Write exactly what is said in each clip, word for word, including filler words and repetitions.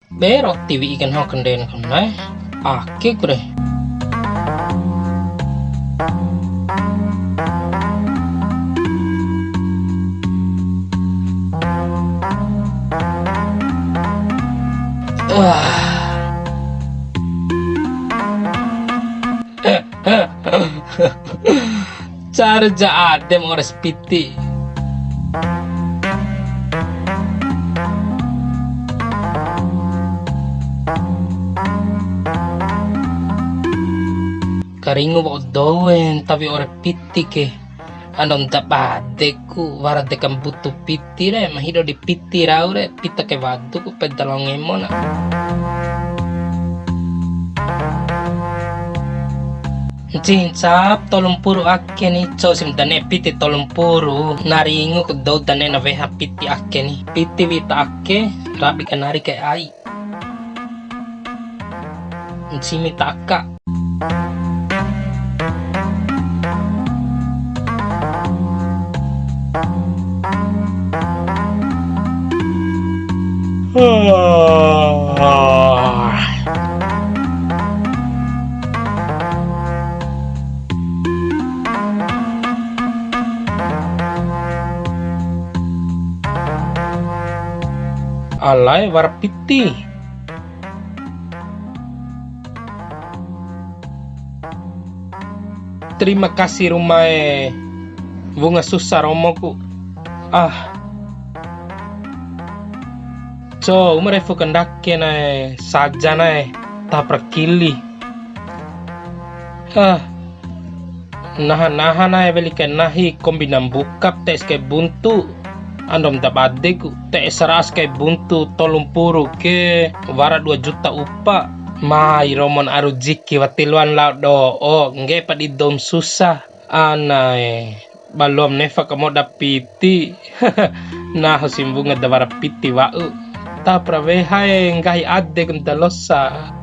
Be roti wi'i ke nahu kanden kone. Ake ku re. Wah. Cara ja adem ores piti. Karingu wa'u dou e, tawi ore piti ke. Ando nda bade ku wara deka mbutu piti re, ma hido di piti rau re, pita ke wadu ku peda lao ngemo na. Ncihi ncap tolu mpuru ake ni, cou si ma dane piti tolu mpuru, na ringu ku dou dane na weha piti ake ni. Piti wi'i ta ake, rabi kanari kai ai. Ncimi ta aka. Alae wara piti. Terima kasih Ruma e, wunga susah romoku. Ah. Cou ma refu kandake na'e, saja na'e, tapra kili. Ah. Naha-naha na'e weli kai nahi kombi na mbuka te'es kai buntu. Andom da badeku, te'es ras kai buntu tolu mpuru ke wara dua juta upa. Mai romon aru jiki wati loan lao do'o, ngge'e pa di dou ma susah. Anae, ba loam nefa kamoda piti. Nahu si mbunga da wara piti wa'u. Tapra wehae nggahi adeku da losa.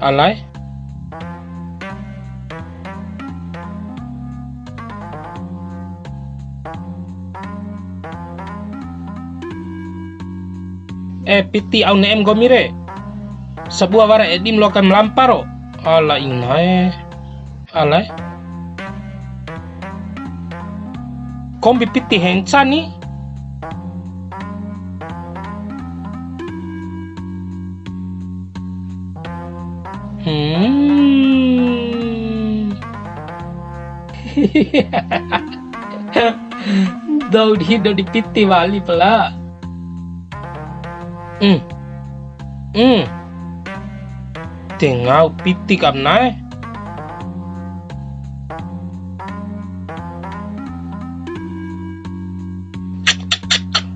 Alae? Eh, piti au ne'em nggomi re. Sabua wara edim loa kai ma lampa ro. Ala inae. Alae. Kombi piti henca ni. Hmm. Dou di hido di piti wali pala. Hmm. Hmm. Tengau piti kam nae.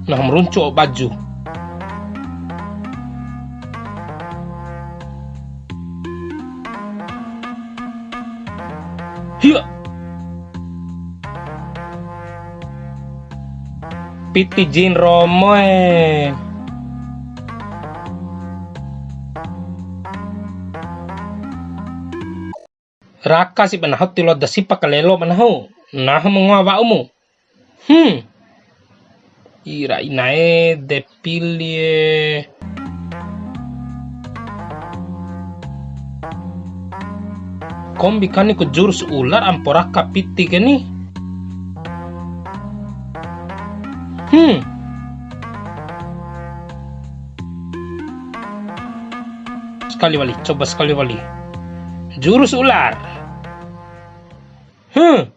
Nah, meruncu baju. Hiya. Piti jin romo e. Raka si ba nahu ti loa da sipa kalelo ba nahu. Nahu ma ngoa wa'umu. Hmm. Ira inae de pili e. Kombi kani ku jurus ular ampo raka piti ke ni. Hmm. Sekali wali, coba sekali wali. Jurus ular. Hmm.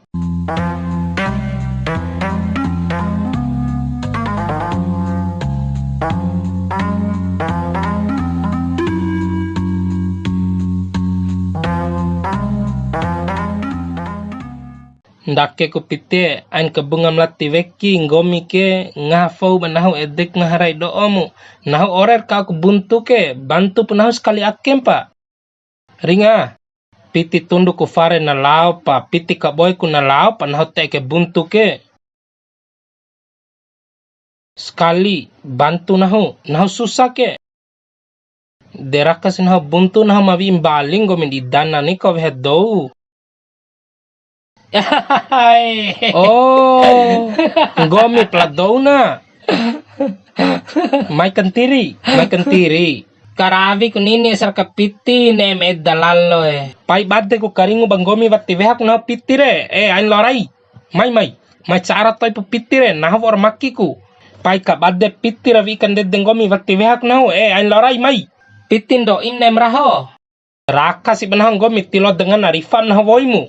Ndake ku piti e, ain kabunga melati weki, nggomi ke ngaha fou ba nahu edek ngaha rai do'omu. Nahu orer ka ku buntu ke, bantu pu nahu sekali akem pa. Ringa, piti tundu ku fare na lao pa, piti kaboe ku na lao pa, nahu te'e ke buntu ke. Sekali, bantu nahu, nahu susah ke. De raka si nahu buntu, nahu ma wi'i mbaling nggomi di dana ni ka weha dou. Oh, nggomi pala dou na. Mai kantiri, mai kantiri. Karawi ku nini sar ka piti ne'e me eda lalo e. Pai bade ku karingu ba nggomi wati wehak nahu piti re. Eh, ain lao rai. Mai, mai. Mai cara to'i pu piti re, nahu wa'ur maki ku. Pai ka bade piti ra wi'i kandede nggomi wati wehak nahu. Eh, ain lao rai, mai. Piti ndo inem raho. Raka si ba nahu nggomi tilo dengan arifa nahu woimu.